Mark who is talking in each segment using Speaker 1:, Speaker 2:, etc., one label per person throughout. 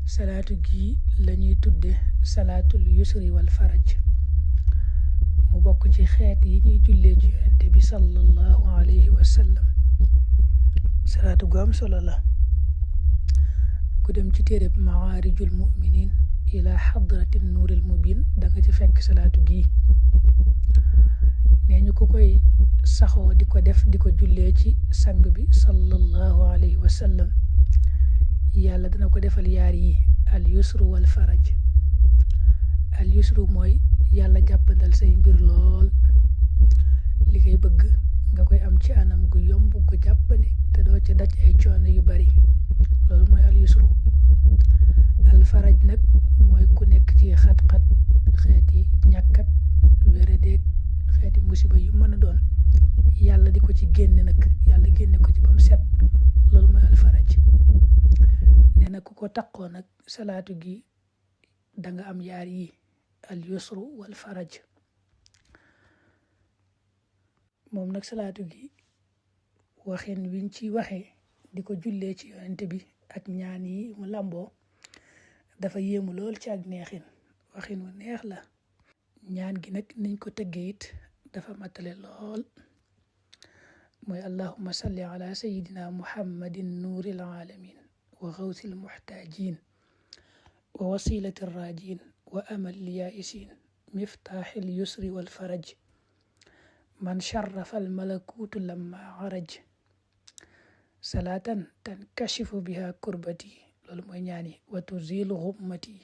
Speaker 1: salaatu gi lañuy tudde salaatul yusri wal faraj mu bokk ci xeet yi ñuy jullee ci yonente bi sallallahu alayhi wa sallam. salaatu gu am solo la. ku dem ci téereb Ma'aarijul Mu'miniin ila xadrati nuuril mubiin da nga ci fekk salaatu gi. nee ñu ku koy saxoo di ko def di ko jullee ci sang bi sallallahu alayhi wa sallam, yàlla dana ko defal yaar yi, al yusru wal faraj. al yusru mooy yàlla jàppandal say mbir lool, li ngay bëgg nga koy am ci anam gu yomb gu jàppandi te doo ca daj ay coono yu bari, loolu mooy al yusru. al faraj nag mooy ku nekk ci xat-xat, xeeti ñàkkat, wéradeeg xeeti musiba yu mën a doon, yàlla di ko ci génne nag, yàlla génne ko ci ba mu set, loolu mooy al faraj. nee na ku ko taqoo nag salaatu gi da nga am yaar yi, al yusru wal faraj. moom nag salaatu gi waxin wiñ ci waxee di ko jullee ci yonente bi ak ñaan yi mu làmboo dafa yéemu lool ci ak neexin, waxin wu neex la. ñaan gi nag niñ ko tëggee it dafa matale lool, mooy allahumma salli ala sayidina muhammadin nuuril alamin wa xawsil muxtaajin wa wasilati rajin wa amal yaisin miftaaxil yusri wal faraj man sharrafa al malakuutu lamma araj salaatan tankashifu biha kurbati, loolu mooy ñaani, wa tuzilu xummati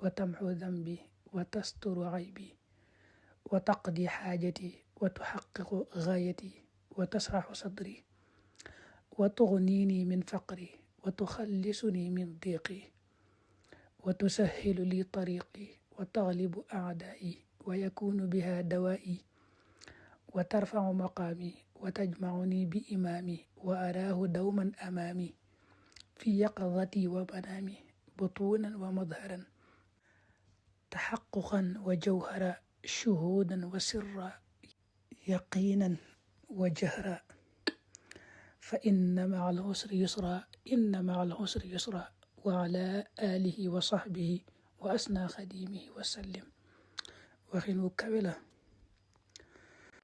Speaker 1: wa tamxu dambi wa tasturu aybi wa taqdi xaajati wa tuxaqiqu gaayati wa tasraxu sadri wa tugnini min faqri wa tuxallisuni min diqi wa tusahilu li tariqi wa taglibu aadaa'i wa yakunu biha dawaa'i wa tarfacu maqaami wa tajmacuni bi imaami wa araahu dawman amaami fi yaqadati wa manaami butuunan wa madharan taxaquqan wa jawhara shuhuudan wa sirra yaqiinan wa jahra fa inna maca al-usri yusra inna maca al-usri yusra wa ala alihi wa sahbihi wa asna xadimihi wa sallim. waxin wu kawe la.